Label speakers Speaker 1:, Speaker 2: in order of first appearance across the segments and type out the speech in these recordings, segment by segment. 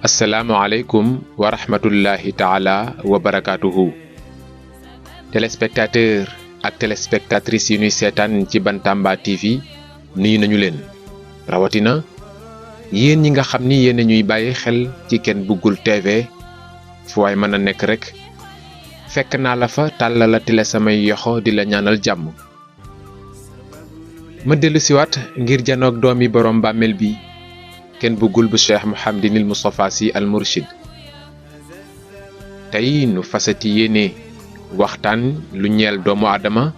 Speaker 1: Assalamualaikum wa rahmatullahi taala wa barakatuhu. Téléspectateurs ak téléspectatrices yi ñuy seetaan ci Bantamba TV nuyu nañu leen rawatina yéen ñi nga xam ni yéen ñuy bàyyi xel ci Ken Bougoul TV fu waay mën a nekk rek fekk naa la fa tàllalati la samay yoxo di la ñaanal jàmm. ma dellu siwaat ngir janoog doomi borom bàmmeel bi Ken Bougoul bu Cheikh Mouhamadinil Moustapha Sy Al Mourchid. tey nu fasati yéene waxtaan lu ñeel doomu aadama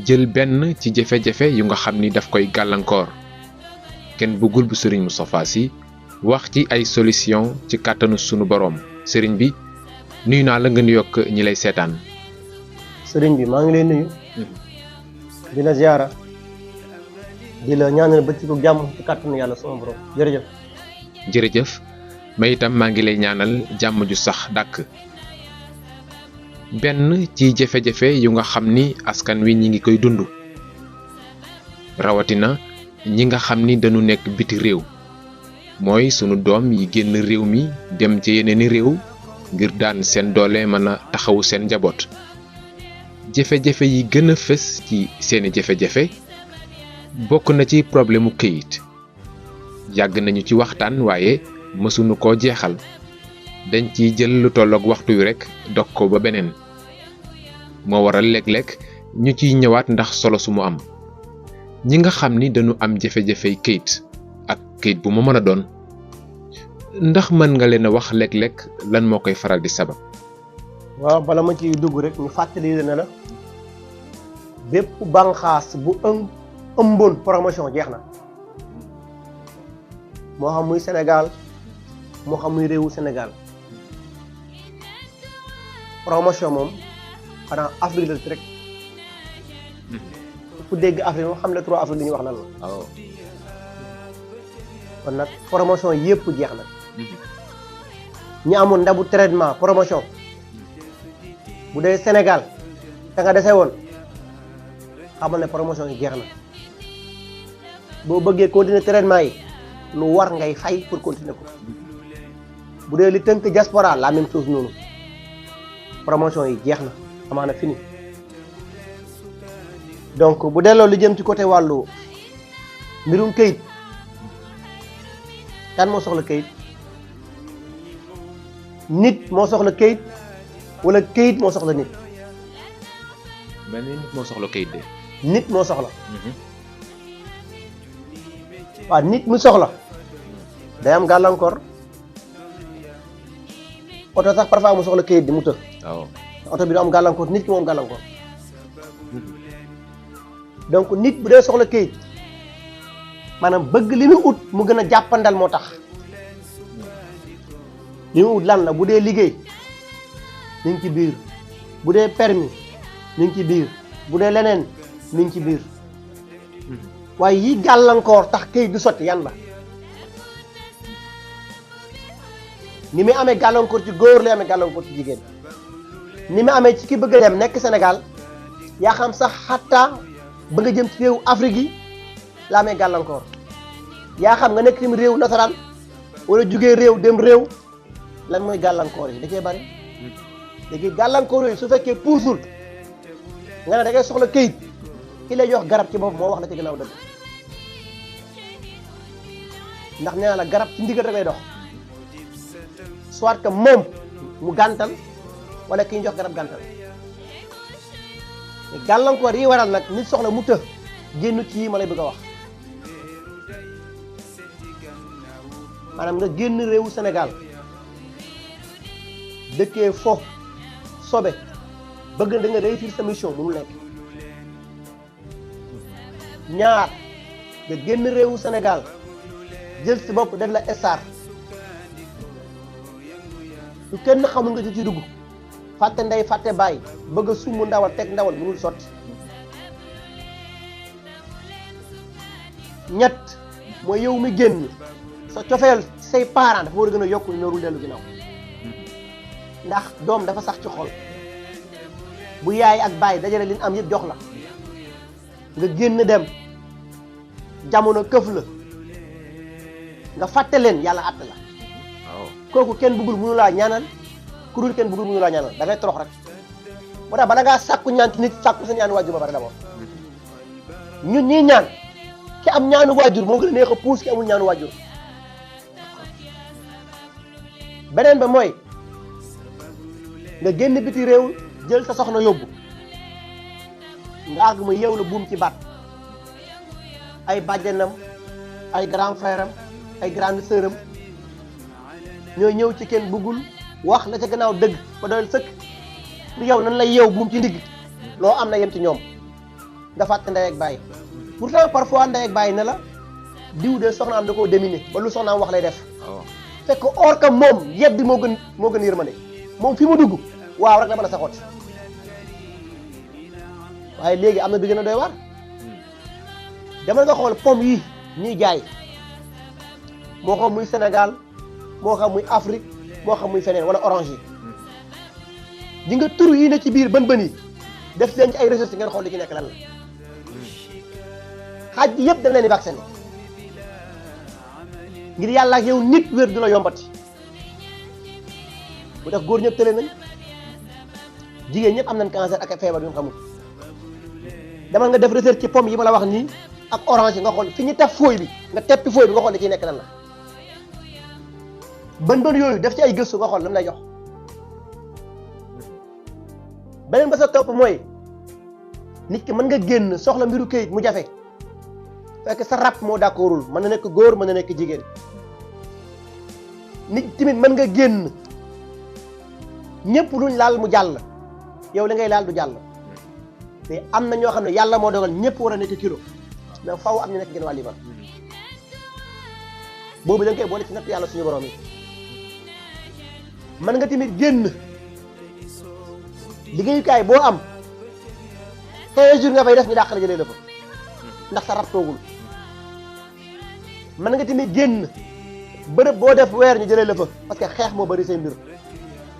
Speaker 1: jël benn ci jafe-jafe yu nga xam ni daf koy gàllankoor Ken Bougoul bu Serigne Moustapha Sy wax ci ay solution ci kàttanu sunu borom Serigne bi nuyu naa la nga yokk ñi lay seetaan.
Speaker 2: Serigne bi maa ngi lay nuyu. di la ziara di la ñaanal bëccëgu jàmm ci kàttanu yàlla sama borom jërëjëf.
Speaker 1: jërëjëf ma itam maa ngi lay ñaanal jàmm ju sax dàkk. benn ci jafe-jafe yu nga xam ni askan wi ñi ngi koy dund rawatina ñi nga xam ni dañu nekk biti réew mooy sunu doom yi génn réew mi dem ci yeneeni réew ngir daan seen doole mën a taxawu seen njaboot. jafe-jafe yi gën a fës ci seeni jafe-jafe bokk na ci problème mu këyit yàgg nañu ci waxtaan waaye mësuñu koo jeexal dañ ciy jël lu tolloog waxtu wi rekk dog ko ba beneen moo waral léeg-léeg ñu ciy ñëwaat ndax solo su mu am ñi nga xam ni dañu am jafe-jafey këyit ak këyit bu mu mën a doon ndax mën nga leen a wax léeg-léeg lan moo koy faral di sabab.
Speaker 2: waaw bala ma ciy dugg rek ñu fàttali ne la bépp bànqaas bu ëmboon promotion jeex na moo xam muy Sénégal moo xam muy réewu Sénégal promotion moom xanaa Afrique la rek ku dégg Afrique moom xam le 3 avril li ñuy wax lan la.
Speaker 1: waaw
Speaker 2: kon nag promotion yépp jeex na ñi amoon ndabu traitement promotion bu dee Sénégal da nga dese woon xamal ne promotion yi jeex na boo bëggee continuer traitement yi lu war ngay fay pour continuer ko bu dee li tënk diaspora la même chose noonu promotion yi jeex na amaana fini. donc bu delloo li jëm ci côté wàllu mbirum këyit kan moo soxla këyit nit moo soxla këyit wala këyit moo soxla nit.
Speaker 1: mel ni nit moo soxla këyit de.
Speaker 2: nit moo soxla. waaw nit mu soxla day am gàllankoor oto sax parfois mu soxla këyit di mu të.
Speaker 1: waaw
Speaker 2: oto bi du am gàllankoor nit ki moom gàllankoor. donc nit bu dee soxla këyit maanaam bëgg li mu ut mu gën a jàppandal moo tax li mu ut lan la bu dee liggéey mi ngi ci biir bu dee permis mi ngi ci biir bu dee leneen mi ngi ci biir waaye yi gàllankoor tax këyit du sotti yan la ni muy amee gàllankoor ci góor lay amee gàllankoor ci jigéen ni mu amee ci ki bëgg a dem nekk Sénégal yaa xam sax xatta ba nga jëm ci réewu Afrique yi la amee gàllankoor yaa xam nga nekk tamit réew nasaraan wala jugee réew dem réew lan mooy gàllankoor yi da cee bari léegi gàllankoor yooyu su fekkee puusul nga ne da ngay soxla këyit ki lay jox garab ci bopp moo wax la ci gannaaw dëgg ndax nee na la garab ci ndigal rek lay dox soit que moom mu gàntal wala ki ñu jox garab gàntal te gàllankoor yi waral nag nit soxla mu të génn ci yi ma lay bëgg a wax maanaam nga génn réewu Sénégal dëkkee fo sobe bëgg da nga réussir sa mission mënul nekk ñaar nga génn réewu Sénégal jël si bopp def la star su kenn xamul nga ci dugg fàtte ndey fàtte bàyyi bëgg a sumb ndawal teg ndawal mënul sotti ñett mooy yow mi génn sa cofeel say parents dafa war a gën a yokk ñu ñorul dellu ginnaaw ndax doom dafa sax ci xol bu yaay ak baay dajale li ñu am yëpp jox la nga génn dem jamono këf la nga fàtte leen yàlla àtte la
Speaker 1: waaw
Speaker 2: kooku kenn bëggul mënu laa ñaanal ku dul kenn bëggul mënu laa ñaanal da ngay torox rek moo tax bala ngaa sàkku ñaan ci nit sàkku sa ñaan waajur ba pare d'abord ñun ñii ñaan ki am ñaanu waajur moo gën a neex a puus ki amul ñaanu waajur beneen ba mooy nga génn biti réew jël sa soxna yóbbu nga àgg ma yeew la buum ci baat ay bàjjenam ay grand frère am ay grande sœur am ñoo ñëw ci kenn bëggul wax la ca gannaaw dëgg ba doyal sëkk lu yow nan lay yeew buum ci ndigg loo am na yem ci ñoom nga fàtte ndey ak bàyyi pourtant parfois ndey ak bàyyi ne la diw de soxnaam da koo déminé ba lu soxnaam wax lay def fekk or ka moom yeddi moo gën yërmande moom fi mu dugg waaw rek la mën a saxoot waaye léegi am na bi gën a doy waar demal nga xool pomme yi ñuy jaay moo xam muy Sénégal moo xam muy Afrique moo xam muy feneen wala orange yi di nga tur yi ne ci biir bën yi def leen ci ay recherche ngeen xool li ci nekk lan la xaaj bi yëpp dañ leen di vacciné ngir yàlla ak yow nit wér du la yombati bu tax góor ñëpp tële nañ jigéen ñëpp am nañ cancer ak feebar yu ñu xamul demal nga def recherche ci pomme yi ma la wax nii ak orange yi nga xool fi ñu teg fooy bi nga teppi fooy bi nga xool li ciy nekk lan la bën yooyu def ci ay gëstu nga xool lam lay jox beneen ba sa topp mooy nit ki mën nga génn soxla mbiru këyit mu jafe fekk sa rab moo d'accordul mën na nekk góor mën na nekk jigéen nit tamit mën nga génn ñëpp luñ laal mu jàll yow li ngay laal du jàll mais am na ñoo xam ne yàlla moo dogal ñëpp war a nekk kilo mais faw am ñu nekk gën wàll libar boobu da nga koy boole ci natt yàlla suñu borom yi mën nga tamit génn liggéeyukaay boo am 15 jours nga fay def ñu dàq la jëlee la fa ndax sa rab toogul mën nga tamit génn bërëb boo def weer ñu jëlee la fa parce que xeex moo bëri say mbir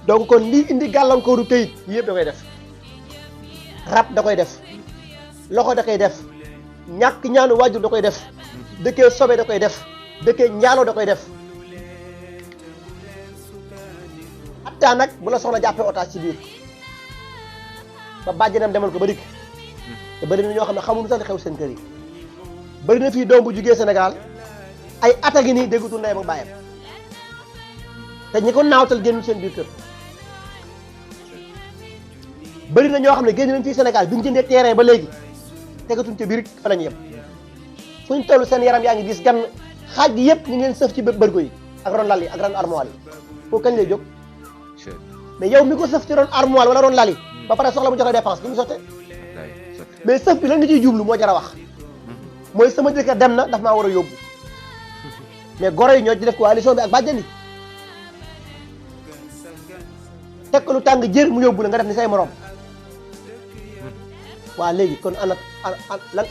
Speaker 2: donc kon lii indi gàllankooru këyit yëpp da koy def rab da koy def loxo da koy def ñàkk ñaanu waajur da koy def dëkkee sobe da koy def dëkkee njaaloo da koy def attaa nag bu la soxna jàppee otage ci biir ba bàjjenam demal ko ba dikk te bëri na ñoo xam ne xamuñu sax li xew seen kër yi bëri na fii doom bu jugee Sénégal ay at a ngi nii déggutul ndeyam ak bàyyam te ñi ko naawtal génnul seen biir kër bëri na ñoo xam ne génn nañ fii Sénégal bi ñu jëndee terrain ba léegi tegatuñ ca biir fa la ñu yem fu ñu toll seen yaram yaa ngi gis gan xaaj gi yëpp ñu ngi leen sëf ci bërgo yi ak ron lal yi ak ron armoire yi foofu kañ lay jóg mais yow mi ko sëf ci ron armoire wala ron lal yi ba pare soxla mu joxe dépense bi mu sottee mais sëf bi lan nga ciy jublu moo jar a wax mooy sama jëkkër dem na daf maa war a yóbbu mais goro yi ñoo ci def coalition bi ak bàjjen yi teg ko lu tàng jër mu yóbbu la nga def ni say morom waa léegi kon ana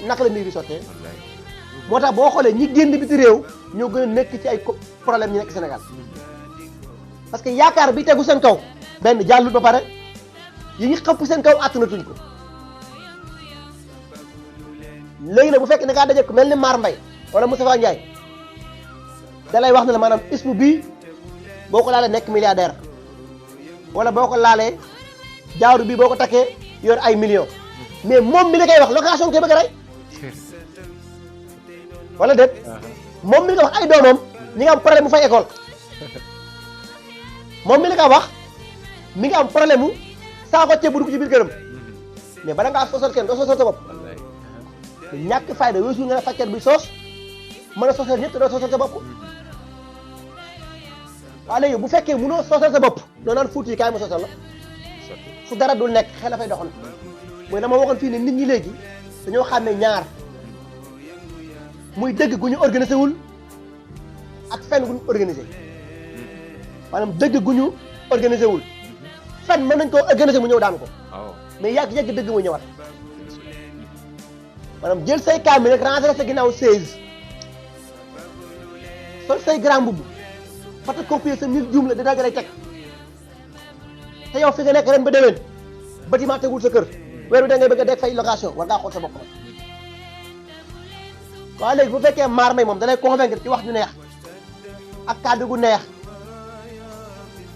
Speaker 2: naka la mbir di sottee moo tax boo xoolee ñi génn biti réew ñoo gën a nekk ci ay problème ñi nekk Sénégal parce que yaakaar bi tegu seen kaw benn jàllut ba pare yi ngi xëpp seen kaw àttanatuñ ko léegi nag bu fekkee da ngaa daje ko mel ni Mar Mbaye wala Moustapha Ndiaye da lay wax ne la maanaam ismu bii boo ko laalee nekk milliardaire wala boo ko laalee jaaru bii boo ko takkee yor ay millions mais moom mi la koy wax location koy bëgg a rey wala déet moom mi la koy wax ay doomam ñi nga am problème mu fay école moom mi la koy wax mi nga am problème mu saako ceeb bu dugg ci biir këram mais bala ngaa sosal kenn doo sosal sa bopp ñàkk fayda weesu nga ne fajkat bi soos mën a sosal ñëpp te doo sosal sa bopp waaw léegi bu fekkee mënoo sosal sa bopp doo naan fuuti kaay ma sosal la fu dara dul nekk xel dafay doxal mooy dama waxoon fii ne nit ñi léegi dañoo xàmmee ñaar muy dëgg gu ñu organisé wul ak fen gu ñu organisé maanaam dëgg gu ñu organisé wul fen mën nañ koo organisé mu ñëw daan ko mais yàgg dëgg muy ñëwaat maanaam jël say kaam bi rek ranger sa ginnaaw 16 sol say grand mbubb photocopier sa 1000 juum la da dagg lay teg te yow fi nga nekk ren ba déwén bâtiment tegul sa kër weer bi da ngay bëgg a dégg fay location war ngaa xool sa bopp waaw léegi bu fekkee maar may moom da lay convaincre ci wax ju neex ak kàddu gu neex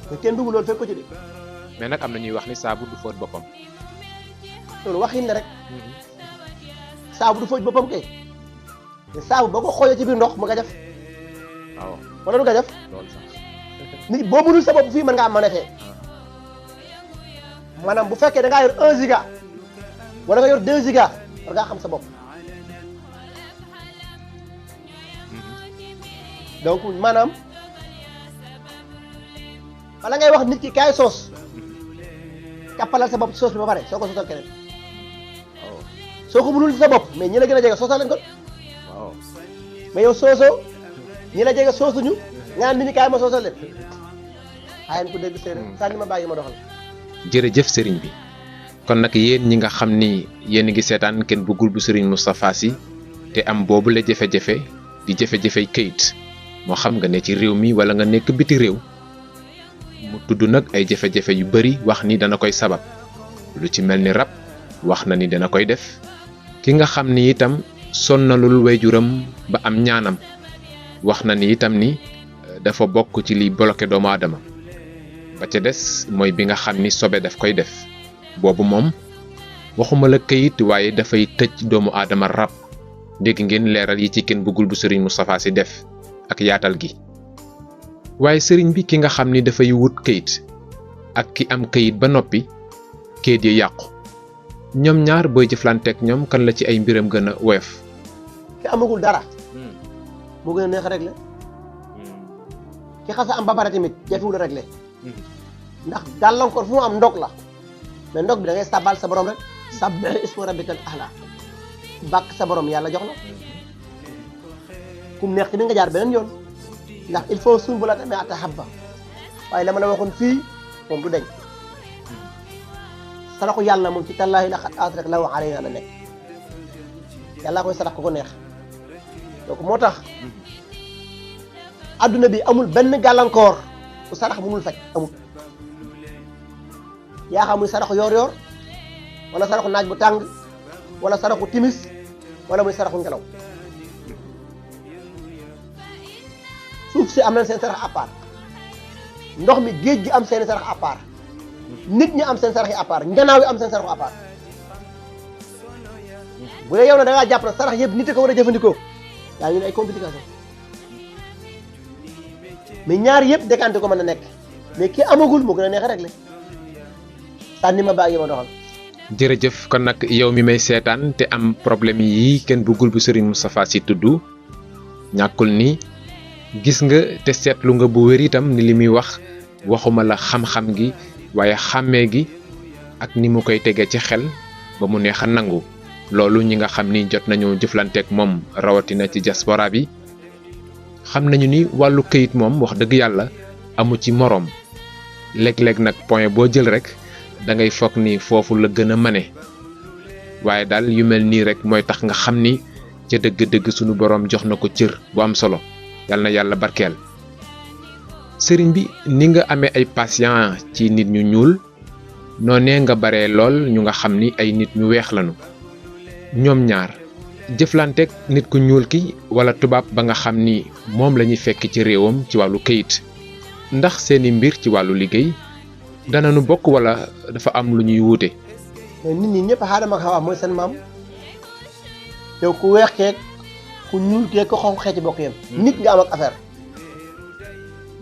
Speaker 2: mais kenn dugg loolu fekk ko ci de
Speaker 1: mais nag am na ñuy wax ni saabu du fóot boppam.
Speaker 2: loolu waxin la rek saabu du fóot boppam kay te saabu boo ko xoolee ci biir ndox mu nga def
Speaker 1: waaw
Speaker 2: wala du nga def
Speaker 1: loolu sax.
Speaker 2: nit boo mënul sa bopp fii mën ngaa mën a fee maanaam bu fekkee da ngaa yor 1 giga wala nga yor 2 giga war ngaa xam sa bopp donc maanaam wala ngay wax nit ki kaay soos kàppalal sa bopp ci soos bi ba pare soo ko soosal keneen
Speaker 1: waaw
Speaker 2: soo ko mënul sa bopp mais ñi la gën a jege soosal lañ ko
Speaker 1: waaw.
Speaker 2: mais yow soosoo ñi la jege soosuñu nga naan nit ñi kaay ma soosal leen xaayen ko dégg séeréer sànni ma bàyyi ma doxal
Speaker 1: jërëjëf sëriñ bi kon nag yéen ñi nga xam ni yéen ngi seetaan Ken Bëggul bu sëriñ Moustapha Sy te am boobu la jafe-jafe di jafe-jafey këyit moo xam nga ne ci réew mi wala nga nekk biti réew mu tudd nag ay jafe-jafe yu bari wax ni dana koy sabab lu ci mel ni rab wax na ni dana koy def ki nga xam ni itam sonnalul wayjuram ba am ñaanam wax na ni itam ni dafa bokk ci liy bloqué doomu aadama ba ca des mooy bi nga xam ni sobe daf koy def boobu moom waxuma la këyit waaye dafay tëj doomu aadama rab dégg ngeen leeral yi ci Ken Bëggul bu sëriñ Moustapha Sy def ak yaatal gi waaye sëriñ bi ki nga xam ni dafay wut këyit ak ki am këyit ba noppi këyit yi yàqu ñoom ñaar booy jëflanteek ñoom kan la ci ay mbiram gën a woyof.
Speaker 2: ki amagul dara moo gën a neex a réglé ki xasa am ba pare tamit jafewul a réglé ndax gàllankoor fu mu am ndog la mais ndog bi da ngay sabal sa borom rek sabbih isma rabbikal a'la bàkk sa borom yàlla jox la kum neex ci ni nga jaar beneen yoon ndax il faut suñ bu la tamee atahabba waaye la ma la waxoon fii moom du deñ saraxu yàlla moom ci tallaahi laqad aatrak law alayna la nekk yàlla koy sarax ko ko neex donc moo tax adduna bi amul benn gàllankoor bu sarax mënul faj amul yaa xam muy saraxu yoor-yoor wala saraxu naaj bu tàng wala saraxu timis wala muy saraxu ngelaw suuf si am nañ seen sarax à part ndox mi géej gi am seen sarax à part nit ñi am seen sarax yi à part njanaaw yi am seen saraxu à part bu dee yow na da ngaa jàpp na sarax yëpp nit a ko war a jëfandikoo yaa ngi ne ay complication mais ñaar yëpp décanté ko mën na nekk mais ki amagul moo gën a neex a réglé sànni ma bàyyi ma doxal.
Speaker 1: jërëjëf kon nag yow mi may seetaan te am problème yi Ken Bëggul bu sëriñ Moustapha Sy tudd ñàkkul ni gis nga te seetlu nga bu wér itam ni li muy wax waxuma la xam-xam gi waaye xàmmee gi ak ni mu koy tegee ci xel ba mu neex a nangu loolu ñi nga xam ni jot nañu jëflanteek moom rawatina ci diaspora bi xam nañu ni wàllu këyit moom wax dëgg yàlla amu ci moroom léeg-léeg nag point boo jël rek da ngay foog ni foofu la gën a mane waaye daal yu mel nii rek mooy tax nga xam ni ca dëgg-dëgg sunu boroom jox na ko cër bu am solo yal na yàlla barkeel sëriñ bi ni nga amee ay patient ci nit ñu ñuul noonee nga baree lool ñu nga xam ni ay nit ñu weex lañu ñoom ñaar jëflanteeg nit ku ñuul ki wala tubaab ba nga xam ni moom lañuy fekk ci réewam ci wàllu këyit ndax seeni mbir ci wàllu liggéey dana nu bokk wala dafa am lu ñuy wuute.
Speaker 2: mais nit ñi ñëpp Aadama ak Hawa mooy seen maam yow ku weex keeg ku ñuul keeg ku xonq xeeti bokk yam nit nga am ak affaire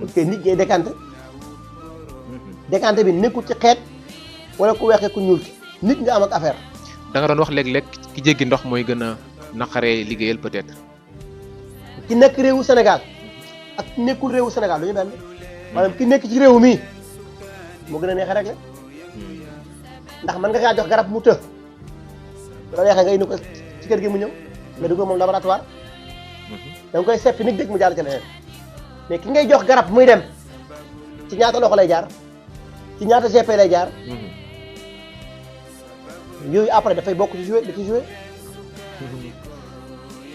Speaker 2: ok nit ngay décanté décanté bi nekkul ci xeet wala ku weex keeg ku ñuul ki nit nga am ak affaire.
Speaker 1: da nga doon wax léeg-léeg ki jéggi ndox mooy gën a naqaree liggéeyal peut-être.
Speaker 2: ki nekk réewu Sénégal ak ki nekkul réewu Sénégal du ñu benn maanaam ki nekk ci réew mi moo gën a neexee rek la ndax mën nga kaa jox garab mu të bu la neexee nga indi ko ci kër gi mu ñëw nga dugg moom laboratoire da nga koy seppi nit dëgg mu jaar ci leneen mais ki ngay jox garab muy dem ci ñaata loxo lay jaar ci ñaata GP lay jaar yooyu après dafay bokk ci joué da ci joué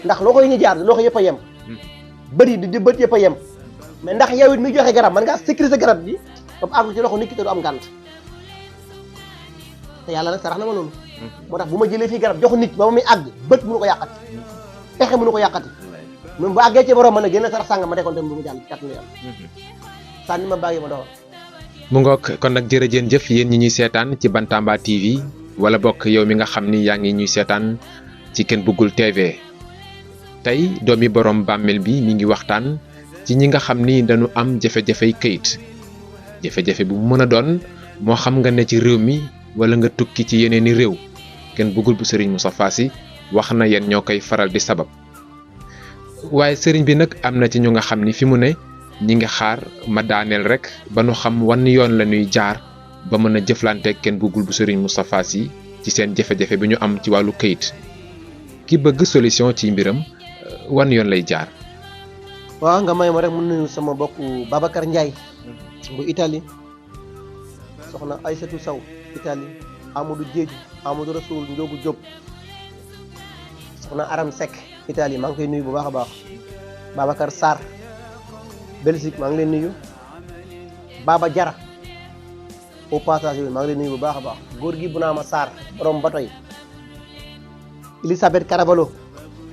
Speaker 2: ndax loxo yi ñu jaar loxo yëpp a yem bët yi di bët yëpp a yem mais ndax yow it muy joxe garab mën ngaa sécuriser garab bi ba mu àgg ci loxo nit ki te du am gànt te yàlla nag sarax na ma loolu moo tax bu ma jëlee fii garab jox nit ba ma muy àgg bët mënu ko yàqat pexe mënu ko yàqati même bu àggee ci borom mën a génn sarax sàngam ma dekoon tam bu mu jàll ci kàttanu yàlla sànni ma bàyyi ma doxal
Speaker 1: mu ngoog kon nag jërëjeen jëf yéen ñi ñuy seetaan ci Bantamba TV wala bokk yow mi nga xam ni yaa ngi ñuy seetaan ci Ken Bougoul TV tey doomi borom bàmmeel bi mi ngi waxtaan ci ñi nga xam ni dañu am jafe-jafey këyit jafe-jafe bu mu mën a doon moo xam nga ne ci réew mi wala nga tukki ci yeneeni réew Ken Bougoul bu Serigne Moustapha Sy wax na yéen ñoo koy faral di sabab waaye sëriñ bi nag am na ci ñu nga xam ni fi mu ne ñi ngi xaar ma daaneel rek ba nu xam wan yoon la ñuy jaar ba mën a jëflante Ken Bougoul bu Serigne Moustapha Sy ci seen jafe-jafe bi ñu am ci wàllu këyit ki bëgg solution ci mbiram wan yoon lay jaar.
Speaker 2: waaw nga may ma rek mu nuyu sama bokku Babacar Ndiaye bu Italie soxna Aïssatou Sow Italie Amadou Diédhiou Amadou Rasoul Ndiogu Diop soxna Aram Seck Italie maa ngi koy nuyu bu baax a baax Babacar Sarr Belgique maa ngi leen nuyu Baba Jara au passage bi maa ngi leen nuyu bu baax a baax góor gi bu naa ma Sarr borom bato yi Elisabeth Caravalo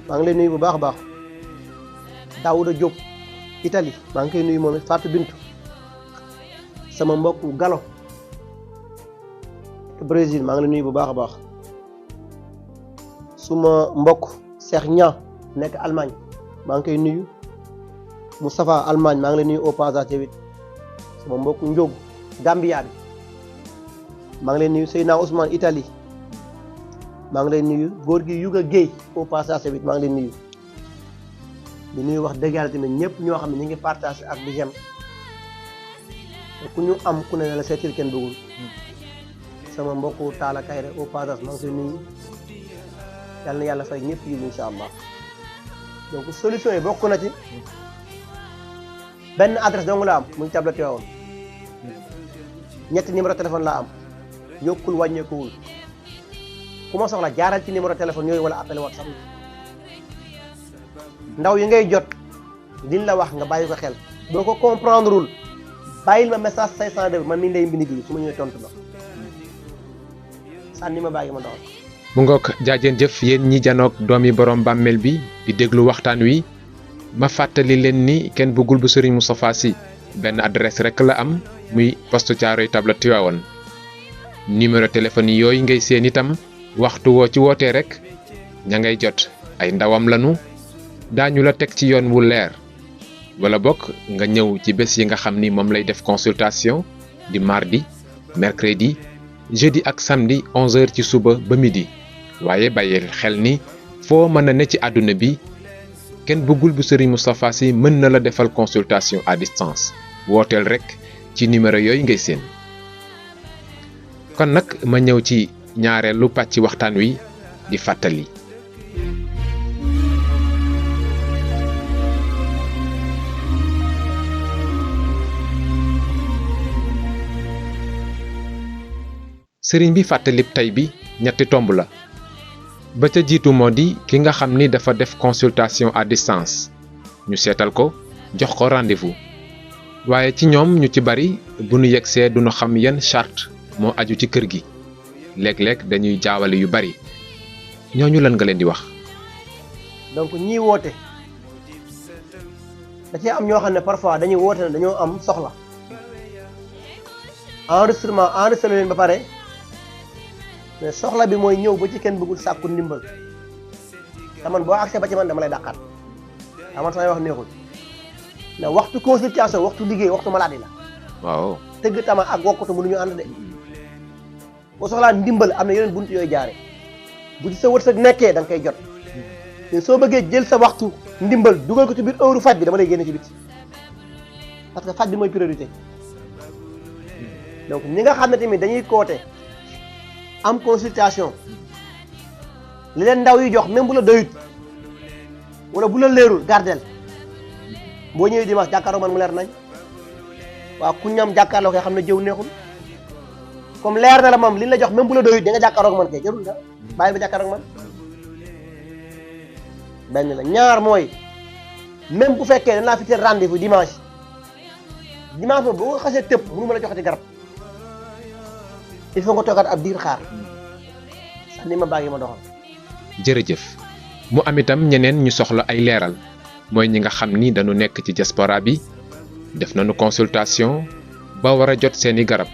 Speaker 2: maa ngi leen nuyu bu baax a baax Daouda Diop Italie maa ngi koy nuyu moom it Fatou Bintou sama mbokku Galo Brésil maa ngi leen nuyu bu baax a baax suma mbokk Cheikh Nia nekk Allemagne maa ngi koy nuyu Moustapha Allemagne maa ngi leen nuyu au passage tamit sama mbokku Ndiob Gambia bi maa ngi leen nuyu Seyna Ousmane Italie maa ngi leen nuyu góor gi Yuga Guèye au passage tamit maa ngi leen nuyu di nuyu wax dëgg yàlla tamit ñëpp ñoo xam ne ñu ngi partage ak di j'aime ku ñu am ku ne la seetil Ken Bougoul sama mbokku Talla Kayre au passage maa ngi koy nuyu yàlla na yàlla fay ñëpp yi incha allah donc solution yi bokk na ci benn adresse dong la am muy tablette woon ñetti numéro téléphone laa am yokkul wàññeekuwul ku ma soxla jaaral ci numéro téléphone yooyu wala appel WhatsApp ndaw yi ngay jot liñ la wax nga bàyyi ko xel boo ko comprendreul bàyyil ma message 502 man mi ndey mbindi bi su ma ñëwee tontu la sànni ma bàyyi ma doxal.
Speaker 1: mu ngoog jaajeen jëf yéen ñi janoog doomi borom bàmmeel bi di déglu waxtaan wi ma fàttali leen ni Ken Bougoul bu Serigne Moustapha Sy benn adresse rek la am muy poste Thiaroye Table Tivaouane numéro téléphone yooyu ngay seen itam waxtu woo ci wootee rek ña ngay jot ay ndawam lanu daañu la teg ci yoon wu leer wala bokk nga ñëw ci bés yi nga xam ni moom lay def consultation di mardi mercredi jeudi ak samedi 11h ci suba ba midi waaye bàyyil xel ni foo mën a ne ci àdduna bi Ken Bougoul bu Serigne Moustapha Sy mën na la defal consultation à distance wooteel rek ci numéro yooyu ngay seen kon nag ma ñëw ci ñaareelu pàcc waxtaan wi di fàttali. sëriñ bi fàttalib tey bi ñetti tomb la ba ca jiitu moo di ki nga xam ni dafa def consultation à distance ñu seetal ko jox ko rendez-vous waaye ci ñoom ñu ci bari bu nu yegsee duñu xam yan charte moo aju ci kër gi léeg-léeg dañuy jaawale yu bari ñooñu lan nga leen di wax.
Speaker 2: donc ñii woote da cee am ñoo xam ne parfois dañuy woote ne dañoo am soxla enregistré leen ba pare mais soxla bi mooy ñëw ba ci Ken Bougoul sàkku ndimbal te man boo accès ba ci man dama lay dàqaat man samay wax neexul ndax waxtu consultation waxtu liggéey waxtu maladie la.
Speaker 1: waaw
Speaker 2: tëgg tama ak wokkatu mënuñu ànd de boo soxlaa ndimbal am na yeneen bunt yooyu jaare bu ci sa wërsëg nekkee da nga koy jot mais soo bëggee jël sa waxtu ndimbal dugal ko ci biir heure faj bi dama lay génne ci biti parce que faj bi mooy priorité donc ñi nga xam ne tamit dañuy koote am consultation li leen ndaw yi jox même bu la doyut wala bu la leerul gardel boo ñëwee dimanche jàkkaarloo man mu leer nañ waaw ku ñam jàkkaarloo koy xam ne jëw neexul comme leer na la moom li la jox même bu la doyut di nga jàkkaarloo man kay jarul nga bàyyi ba jàkkaarloo man benn la ñaar mooy même bu fekkee dañ laa fi teel rendez-vous dimanche boobu boo ko xasee tëb mënu ma la joxati garab il faut nga toogaat ab diir xaar sax ni ma bàyyi ma doxal.
Speaker 1: jërëjëf mu am itam ñeneen ñu soxla ay leeral mooy ñi nga xam ni dañu nekk ci diaspora bi def nañu consultation ba war a jot seeni garab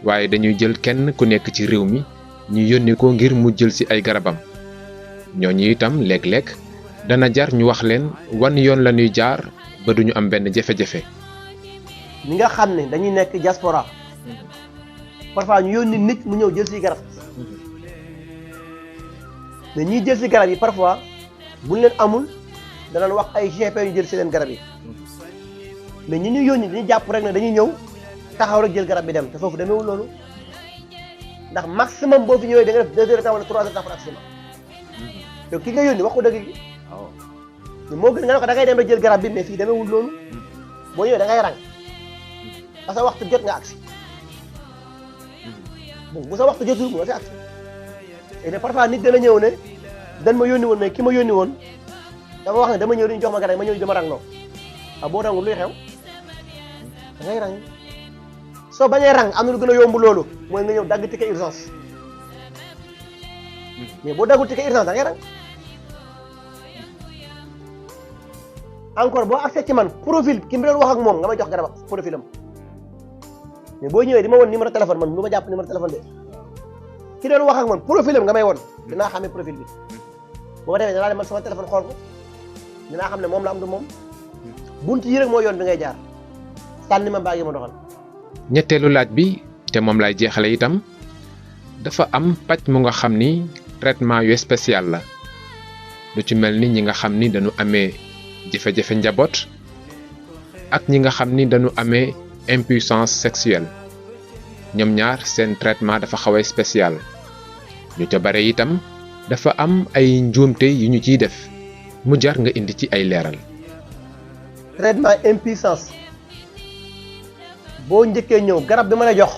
Speaker 1: waaye dañuy jël kenn ku nekk ci réew mi ñu yónni ko ngir mu jël ci ay garabam ñooñu itam léeg-léeg dana jar ñu wax leen wan yoon la ñuy jaar ba duñu am benn jafe-jafe.
Speaker 2: ñi nga xam ne dañuy nekk diaspora parfois ñu yónni nit mu ñëw jël ci garab mais ñiy jël ci garab yi parfois buñ leen amul danañ wax ay GP ñu jël ci leen garab yi mais ñi ñu yónni dañuy jàpp rek ne dañuy ñëw taxaw rek jël garab bi dem te foofu demeewul loolu ndax maximum boo fi ñëwee da nga def 2 heures de temps wala 3 heures de temps maximum te ki nga yónni wax ko dëgg gi moo gën nga ne ko da ngay dem rek jël garab bi mais fii demeewul loolu boo ñëwee da ngay rang parce que waxtu jot nga agsi bon bu sa waxtu jotul mënoo fi agsi et parfois nit dana ñëw ne dan ma yónni woon mais ki ma yónni woon dama wax ne dama ñëw dañu jox ma garab ma ñëw dama rang loo waaw boo rangul luy xew da ngay rang soo bañee rang am na lu gën a yomb loolu mooy nga ñëw dagg ticket urgence mais boo daggul ticket urgence da ngay rang encore boo accès ci man profil ki mu doon wax ak moom nga may jox garab profil am mais boo ñëwee di ma woon numéro téléphone man du ma jàpp numéro téléphone de ki doon wax ak man profil am nga may woon dinaa xamee profil bi boo demee danaa dem man sama téléphone xool ko dinaa xam ne moom la am du moom bunt yi rek moo yoon bi ngay jaar sànni ma baag yi ma doxal.
Speaker 1: ñetteelu laaj bi te moom lay jeexale itam dafa am pàcc mu nga xam ni traitement yu spécial la lu ci mel ni ñi nga xam ni dañu amee jafe-jafe njaboot ak ñi nga xam ni dañu amee impuissance sexuelle ñoom ñaar seen traitement dafa xaw a spécial ñu ca bare itam dafa am ay njuumte yu ñu ciy def mu jar nga indi ci ay leeral.
Speaker 2: traitement impuissance boo njëkkee ñëw garab bi ma la jox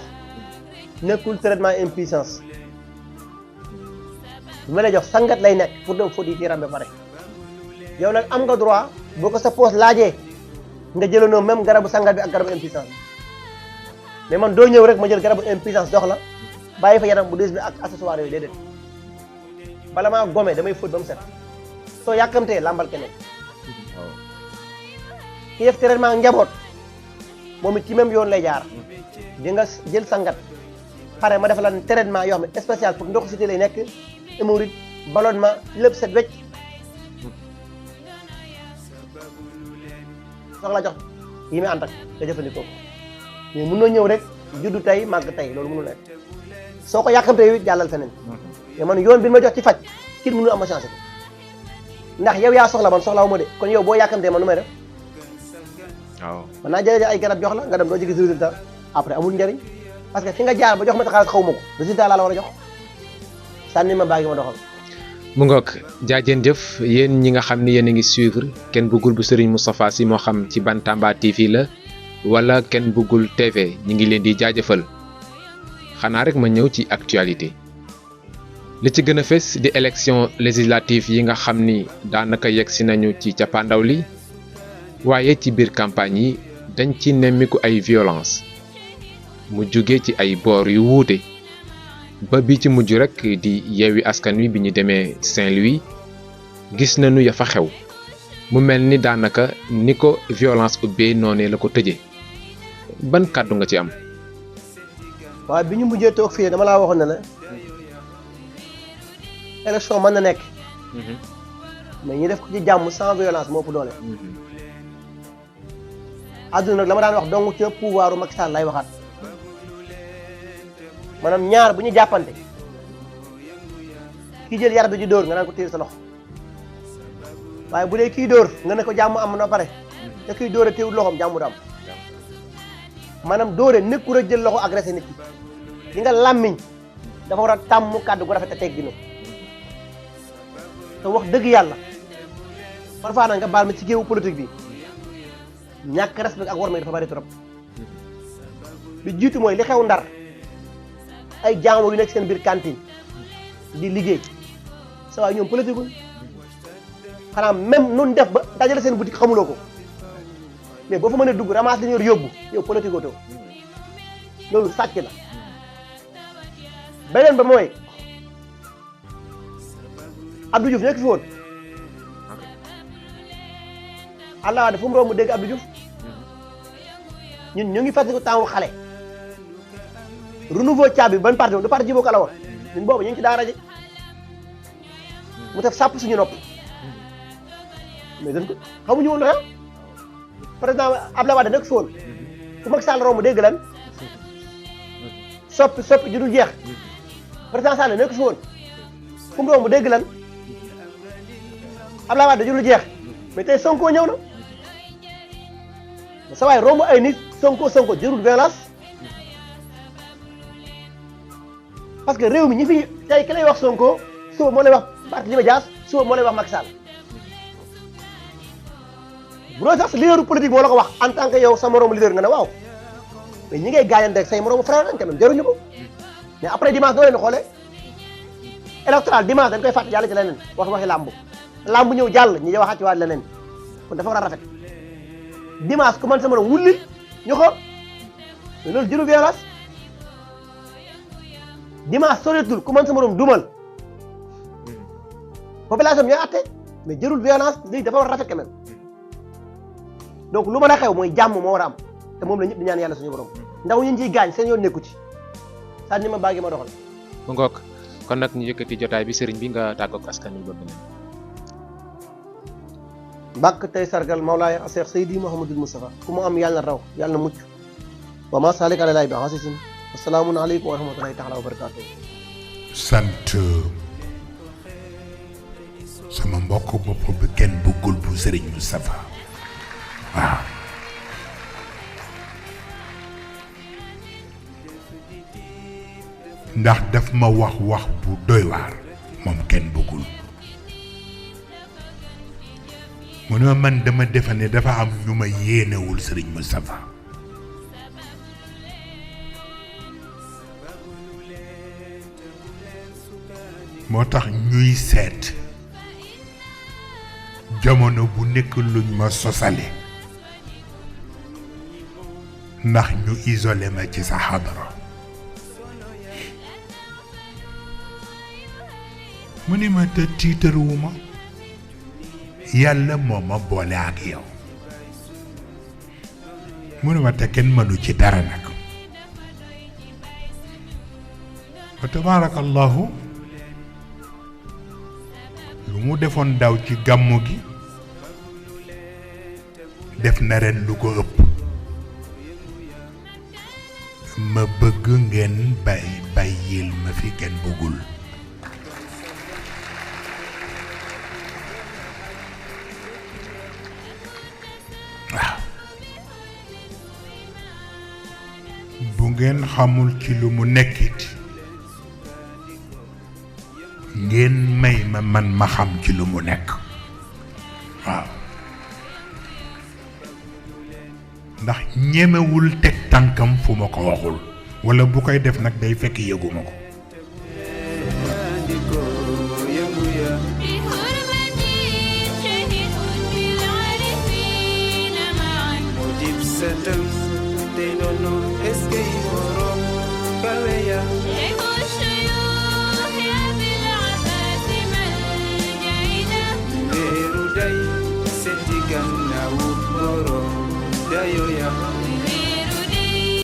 Speaker 2: nekkul traitement impuissance bi ma la jox sangat lay nekk pour dem fóot yi ci rab ba pare yow nag am nga droit boo ko sa poos laajee nga jëlandoo même garabu sangat bi ak garabu impuissance mais man doo ñëw rek ma jël garabu impuissance jox la bàyyi fa yaram bu des bi ak accessoire yooyu déedéet bala maa gome damay fóot ba mu set soo yàkkamtee làmbal keneen ki def traitement njaboot moom it ci même yoon lay jaar di nga jël sangat pare ma def la traitement yoo xam ne spécial pour ndoxu cité lay nekk hémorroïde ballonnement lépp set wecc soxla jox yi muy ànd ak nga jëfandikoo mais mën na ñëw rek juddu tey màgg tey loolu mënul nekk soo ko yàkkamtee yow it jàllal feneen mais man yoon bi ma jox ci faj kii mënul am ma changé ko ndax yow yaa soxla man soxlawu ma de kon yow boo yàkkamtee man nu may def
Speaker 1: waaw
Speaker 2: man naa jëlee ay garab jox la nga dem doo ci gis résultat après amul njëriñ parce que fi nga jaar ba jox ma ta xaalis xaw ma ko résultat laa la war a jox sànni ma baagi ma doxal.
Speaker 1: mu ngoog jaajeen jëf yéen ñi nga xam ni yéen a ngi suivre Ken Bougoul bu Serigne Moustapha Sy moo xam ci Bantamba TV la wala Ken Bougoul TV ñi ngi leen di jaajëfal xanaa rek ma ñëw ci actualité li ci gën a fës di élection législative yi nga xam ni daanaka yegg si nañu ci cappaandaw li waaye ci biir campagne yi dañ ci nemmiku ay violence mu jóge ci ay boor yu wuute ba bi ci mujj rek di Yewwi Askan Wi bi ñu demee Saint-Louis gis nañu ya fa xew mu mel ni daanaka ni ko violence ubbee noonee la ko tëjee ban kàddu nga ci am.
Speaker 2: waaw bi ñu mujjee toog fii dama laa waxoon ne la élection mën na nekk mais ñu def ko ci jàmm sans violence moo ëpp doole. àdduna nag la ma daan wax dong ca pouvoiru Macky Sall lay waxaat maanaam ñaar bu ñu jàppante kii jël yar bi di dóor nga naan ko téye sa loxo waaye bu dee kii dóor nga ne ko jàmm am na pare te kii dóore téewul loxoom jàmm du am maanaam dóore nekkul a jël loxo agressé nit ki li nga làmmiñ dafa war a tàmm kàddu gu rafet a tegginu te wax dëgg yàlla parfois nag nga baal ma ci géewu politique bi ñàkk respect ak war may dafa bari trop li jiitu mooy li xew Ndar ay jàmbur yu nekk seen biir cantine di liggéey sa waay ñoom politique uñ xanaa même nun def ba dajale seen boutique xamuloo ko mais boo fa mënee dugg ramasse li ñu yor yóbbu yow politique oto loolu sàcc la beneen ba mooy Abdou Diouf nekk fi woon Abdoulaye Wade fu mu romb dégg Abdou Diouf ñun ñu ngi fàttaliku temps xale renouveau caabi ban parti du parti Djibo Ka la woon ñun boobu ñu ngi ci daara ji mu def sàpp suñu nopp mais dañ ko xamuñu woon lu xew président Abdoulaye Wade nekk fi woon fu Macky Sall romb dégg lan soppi ju dul jeex président Sall nekk fi woon fu mu romb dégg lan Abdoulaye Wade ju dul jeex mais tey Sonko ñëw na mais sa waay romb ay nit Sonko jërul violence parce que réew mi ñi fi tey ki lay wax Sonko suba moo lay wax Barthélémy Dias suba moo lay wax Macky Sall bu doon sax leader politique moo la ko wax en tant que yow sa moromu leader nga ne waaw mais ñi ngay gaañante ak say moromu frère lañ quand même jaruñu ko mais après dimanche doo leen xoolee électoral dimanche dañ koy fàtte jàll ci leneen waxi làmb ñëw jàll ñi waxaat ci waat leneen kon dafa war a rafet dimanche ku man sa morom wullil ñu xool mais loolu jëru violence dimanche soreetul ku man sa morom dumal population bi ñooy atte mais jërul violence léegi dafa war a rafet quand même donc lu mën a xew mooy jàmm moo war a am te moom la ñëpp di ñaan yàlla suñu borom ndaw ñu ciy gaañ seen yoon nekku ci saa ni ma baagi ma doxal.
Speaker 1: mu ngoog kon nag ñu yëkkati jotaay bi sëriñ bi nga tàggoog askan wi ba beneen.
Speaker 2: bàkk tey sargal Mawlaay Cheikh Seydi Mouhamadul Moustapha ku mu am yàlla na raw yàlla na mucc wa ma salik ala laay bi xasisin assalaamu aleykum wa rahmatullahi taala wa barakaatu.
Speaker 3: sant sama mbokk bopp bi kenn bëggul bu Serigne Moustapha waaw ndax daf ma wax bu doy waar moom kenn bëggul mu ne man dama defe ne dafa am ñu ma yéenewul Serigne Moustapha moo tax ñuy seet jamono bu nekk luñ ma sosale ndax ñu isolé ma ci sa xadara mu ni ma te tiitaruwuma yàlla moo ma boole ak yow mu ne ma te kenn mënu ci dara nag wa tabaarakallahu lu mu defoon daw ci gàmmu gi def na ren lu ko ëpp ma bëgg ngeen bàyyil ma fi kenn bëggul waaw bu ngeen xamul ci lu mu nekkit ngeen may ma man ma xam ci lu mu nekk waaw ndax ñemewul teg tànkam fu ma ko waxul walla bu koy def nag day fekk yëguma ko
Speaker 4: They don't know